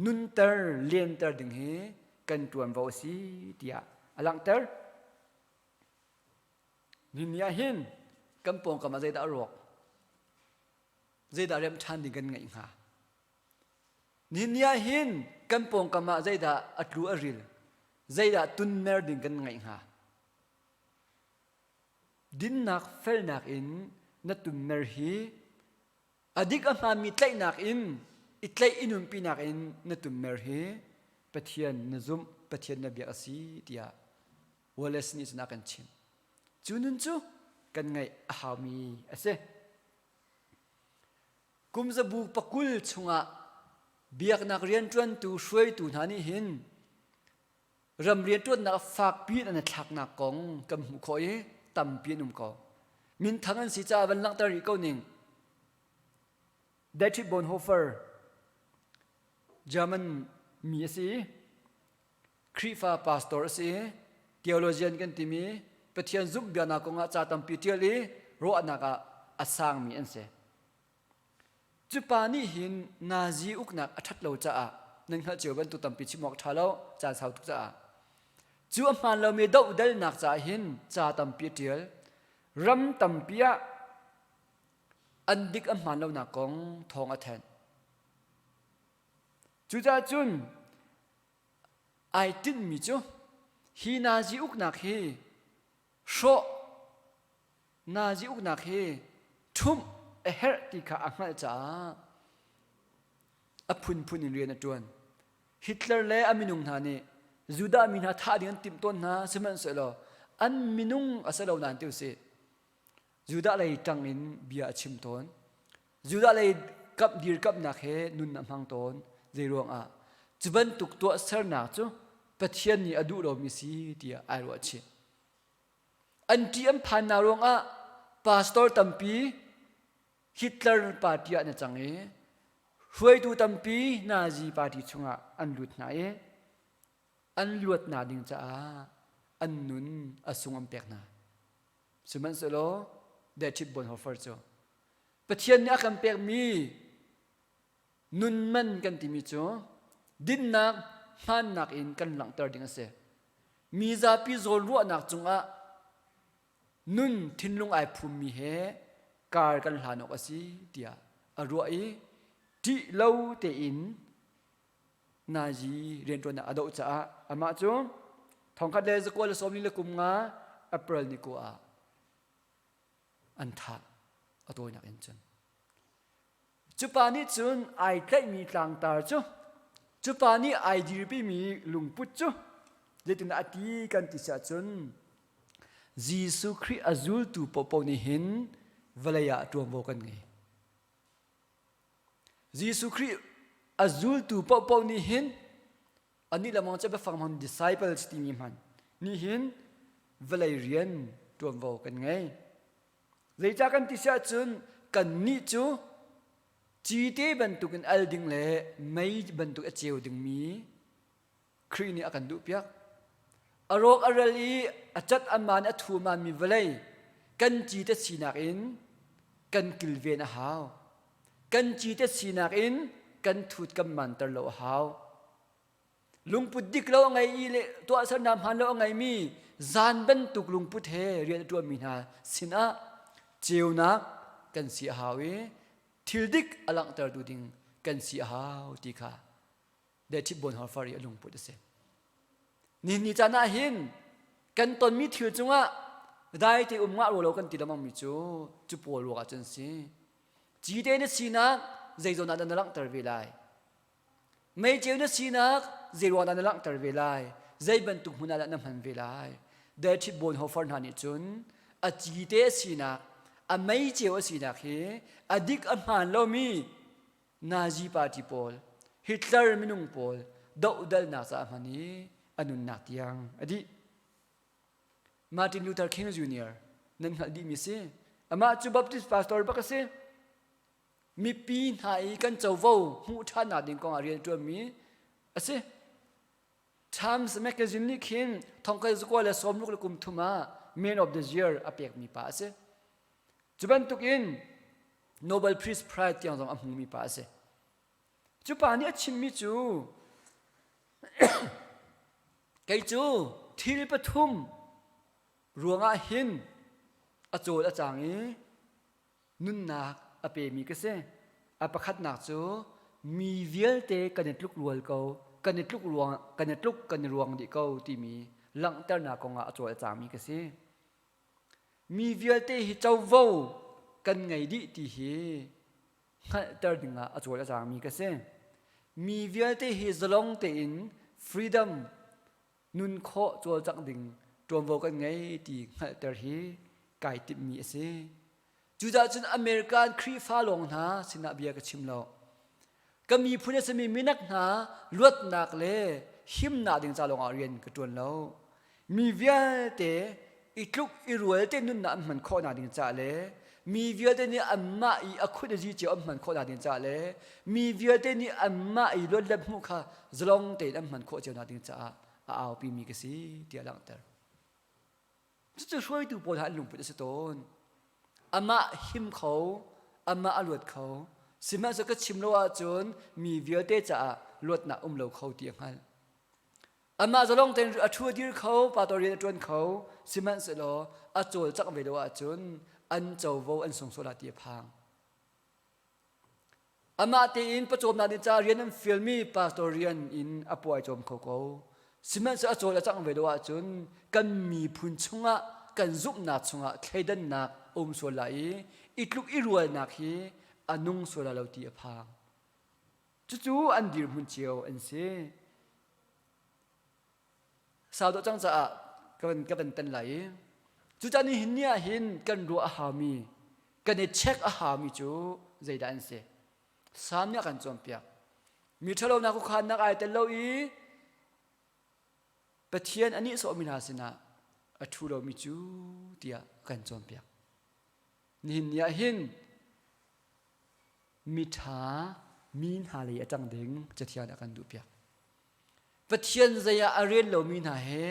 nunter lenter ding hi kan ṭuanvo a si tiah a langhter. Nihin ni ah hin kan pawngkam ah zeidah a rawk? Zeidah remh ṭhan ding kan ngeih hnga? Nihin ni ah hin kan pawngkam ah zeidah a tlu a ril? Zeidah tunmer ding kan ngeih hnga? Dinnak felnak in na tunmer hi a dik a hmaanmi tlaihnak in i tlaih i nunpinak in na tunmer hi Pathian na zumh, Pathian na biak a si tiah Wallace nih cun a kan chimh. Cu nun cu kan ngaih a haumi a si. Kum zabu pakul chungah biaknak rianṭuantu hruaitu hna nih hin ram rianṭuannak fakpi in an i thlaknak kong kan hmuh khawh i tampi an um ko. Minthang an si caah van langhter rih ko ning. Dietrich Bonhoeffer, German mi a si i Khrihfa pastor a si i theologian kan timi Pathian zumh biaknak kongah ca tampi ṭial i ruahnak ah a sangmi an si. Cu pa nih hin Nazi uknak a ṭhat lo caah nan hngalh cio bantuk tampi chim awk ṭha lo, caan sau tuk caah. Cu a hmaan lomi dohdalnak caah hin ca tampi a ṭial. Ram tampi ah an dik a hmaan lonak kong thawng a thanh. Cucaah cun ai tinhmi cu hi Nazi uknak hi hrawh Nazi uknak hi ṭhumh a herh ti kha a hngalh caah a phunphun in rian a ṭuan. Hitler le a minung hna nih Judah mi hna thah ding an timh tawn hna sihmanhsehlaw an minung a si lo nain ti usih Judah lei ṭang in bia a chim tawn. Judah lei kap dirkamnak he nun a hmang tawn. Zei ruangah? Cu bantuk tuahsernak cu Pathian nih a duh lomi si tiah ai ruah chih. An ṭih an phannak ruangah pastor tampi Hitler party ah na cang i hruaitu tampi Nazi party chungah an lut hna i an luatnak ding caah an nun a sung an pek hna. Sihmanhsehlaw Dietrich Bonhoeffer cu Pathian nih a kan pekmi nun man kan timi cu dinnak hmaannak in kan langhter ding a si. Mi zapi zawnruahnak cungah nun thinlung ai phummi he kar kan hlan awk a si tiah a ruah i ṭih lo tein Nazi rianṭuannak a doh caah amah cu thongkhat le zakua le sawmli le kum nga April ni kua ah an thah a tawinak in cun. Cu pa nih cun ai tlaihmi tlangtar cu cu pa nih ai dirpimi lungput cu zeitindah a ti kan ti si ahcun Jesuh Khrih a zultu paohpaoh nih hin vawlei ah ṭuanvo kan ngei. Jesuh Khrih a zultu paohpaoh nih hin anih lamang cu biafang hman disciples timi hman nih hin vawlei rian ṭuanvo kan ngei. Zeicah kan ti si ahcun kannih cu cite bantukin al ding le mei bantuk a ceu dingmi Khrih nih a kan duhpiak. A rawk a ral i a cat a maan a thu maanmi vawlei kan cite sinak in kan kilven a hau. Kan cite sinak in kan thut kan manter lo a hau. Lungput dik lo a ngei i le tuahsernak hmaan lo a ngeimi zan bantuk lungput he rian a ṭuanmi hna sinah ceunak kan si a hau i thil dik a langhtertu ding kan si a hau ti kha Dietrich Bonhoeffer i a lungput a si. Nihin ni caan ah hin kan tonmi thil cungah Dai te um ngah lo kan ti lengmang mi cu cu pawl ruang ah cun si. Cite na sinak zeizawn ah dah na langhter ve lai? Meiceu na sinak zeiruang dah na langhter ve lai? Zei bantuk hmun ah dah na hman ve lai? Dietrich Bonhoeffer hna nih cun a cite a sinak, a meiceu a sinak hi a dik a hmaan lomi Nazi party pawl, Hitler minung pawl dohdalnak caah hman i a nunnak tiang a dih. Martin Luther King Jr. nan hngalh dihmi si. Amah cu Baptist pastor bak a si. Mipi hna i kan covo hmuh ṭhannak ding kongah rian ṭuanmi a si. Times Magazine nih khin thongkhat zakua le sawmruk le kum thum ah Man of the Year a pekmi pa a si. Cu bantukin Nobel Peace Prize tiang zong a hmumi pa a si. Cu pa nih a chimmi cu kei cu thil pathum ruangah hin a cawl a cang i nunnak a pemi ka si. A pakhatnak cu mi vialte kan i tluk rual ko, kan i tluk ruang, kan i tluk kan i ruang dih ko timi langhternak kongah a cawl a cangmi ka si. Mi vialte hi covo kan ngei dih ti hi hngalhter dingah a cawl a cangmi ka si. Mi vialte hi zalong tein freedom nun khawh cawlcangh ding ṭuanvo kan ngei ti hngalhter hi kai timhmi a si. Cucaah cun American Khrihfa lawng hna sinah bia ka chim lo. Ka miphun a simi minak hna luatnak le himnak ding ca lawngah rian ka ṭuan lo. Mi vialte i tluk i rual te nunnak an hman khawhnak ding ca le mi vialte nih anmah i a khut a zi cio an hman khawhnak ding ca le mi vialte nih anmah i luat hmuh kha zalong tein an hman khawh cio nak ding caah a aupi mi ka si tiah langhter. Cucu hruaitu pawl ha an lungput a si tawn. Amah him kho, amah a luat kho. Sihmanhsehlaw ka chim lo ahcun mi vialte caah luatnak um lo kho ti a hngalh. Amah zalong tein a ṭhu a dir kho, pastor rian a ṭuan kho, sihmanhsehlaw a cawlcangh ve lo ahcun an covo an sung sual ah ti a phang. Amah tein pawcawmnak ding ca rian an fialmi pastor rian in a puai cawm kho ko. Sihmanhsehlaw a cawl a cangh ve lo ahcun kan miphun chungah kan zumhnak chungah thleidannak a um sual lai i i tluk i rualnak hi a nung sual lai lo ti a phang. Cucu an dirhmun cio an si. Sau dawh cang caah ka van ka van tan lai i cucaah nihin ni ah hin kan ruah a haumi kan i check a haumi cu zeidah an si? Salm nih a kan cawnpiak. Mi ṭhalonak khuakhannak ai tel lo i Pathian a nihsawhmi hna sinah a ṭhu lomi cu tiah a kan cawnpiak. Nihin ni ah hin miṭha mi hna lei a ṭang ding Cathiang nih a kan duhpiak. Pathian zei ah a rel lomi hna he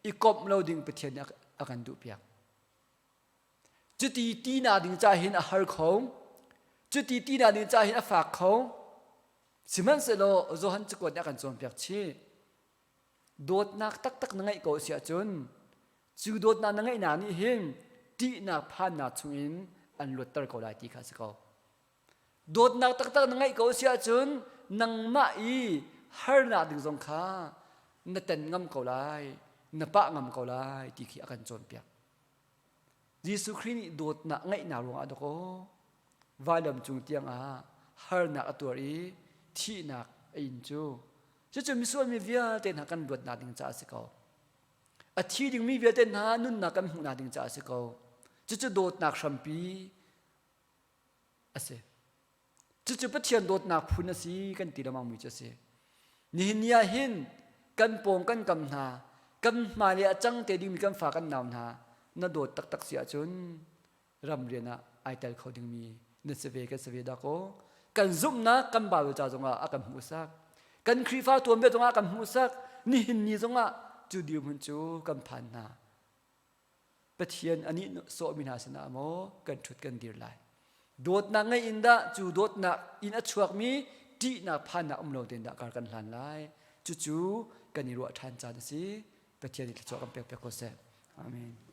i komh lo ding Pathian nih a kan duhpiak. Cuti tinak ding ca hin a har kho. Cuti tinak ding ca hin a fak kho. Sihmanhsehlaw Johan cakuat nih a kan cawnpiak chih. Dawtnak taktak na ngeih ko a si ahcun cu dawtnak na ngeihnak nih hin ṭihnak phannak chungin an luatter ko lai ti kha a si ko. Dawtnak taktak na ngeih ko a si ahcun nangmah i harnak ding zong kha na ten ngam ko lai, na pah ngam ko lai ti khi a kan cawnpiak. Jesuh Khrih nih dawtnak ngeihnak ruangah dakaw vailam cung tiangah harnak a tuar i thihnak a in cu cucu misual mi vialte hna kan luatnak ding caah a si ko. A thi dingmi vialte hna nunnak kan hmuhnak ding caah a si ko. Cucu dawtnak hrampi a si. Cucu Pathian dawtnak phun a si kan ti lengmang mi cu a si. Nihin ni ah hin kan pawng kan kam hna, kan hmailei a cang te dingmi kan fa kan nau hna na dawt taktak si ahcun ram rian ah ai tel kho dingmi na si ve kan si ve dah kaw kan zumhnak kan Bible ca zongah a kan hmuhsak kan Khrihfa tuanbia zongah a kan hmuhsak nihin ni zongah cu dirhmun cu kan phan hna Pathian a nih sawhmi hna sinah maw kan ṭhut kan dir lai. Dawtnak ngeih in dah cu dawtnak in a chuakmi ṭihnak phannak um lo tein dah kar kan hlan lai. Cucu kan i ruah ṭhan caan a si. Pathian nih thluachuah kan pek piak ko seh. Amen.